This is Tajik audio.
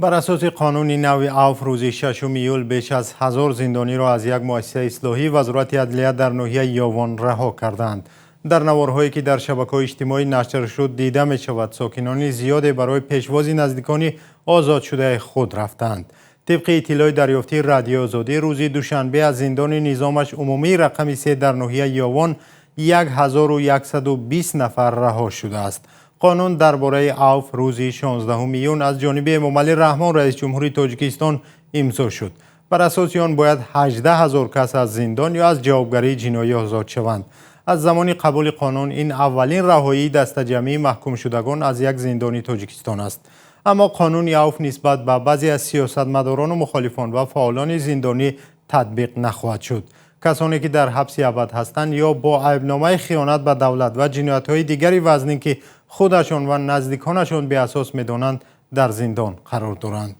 Бар асоси қонуни нави авф, рӯзи 6 июл беш аз 1000 зиндониро аз як муассисаи ислоҳии Вазорати адлия дар ноҳияи Ёвон раҳо кардаанд. Дар наворҳое, ки дар шабакаҳои иҷтимоӣ нашр шуд, дида мешавад, сокинони зиёде барои пешвози наздикони озодшудаи худ рафтаанд. Тибқи иттилои дарёфтии Радиои Озодӣ, рӯзи душанбе аз зиндони низомаш умумии рақами 3 дар ноҳияи Ёвон 1120 нафар раҳо шудааст. Қонун дар бораи авф рӯзи 16 июн аз ҷониби Эмомалӣ Раҳмон, раиси ҷумҳури Тоҷикистон, имзо шуд. Бар асоси он бояд 18 000 кас аз зиндон ё аз ҷавобгарии ҷиноӣ озод шаванд. Аз замони қабули қонун ин аввалин раҳоии дастаҷамъии маҳкумшудагон аз як зиндони Тоҷикистон аст. Аммо қонуни авф нисбат ба баъзе аз сиёсатмадорону мухолифон ва фаъолони зиндонӣ татбиқ нахоҳад шуд. Касоне, ки дар ҳабси абад ҳастанд ё бо айбномаи хиёнат ба давлат ва ҷиноятҳои дигари вазнин, ки худашон ва наздиконашон беасос медонанд, дар зиндон қарор доранд.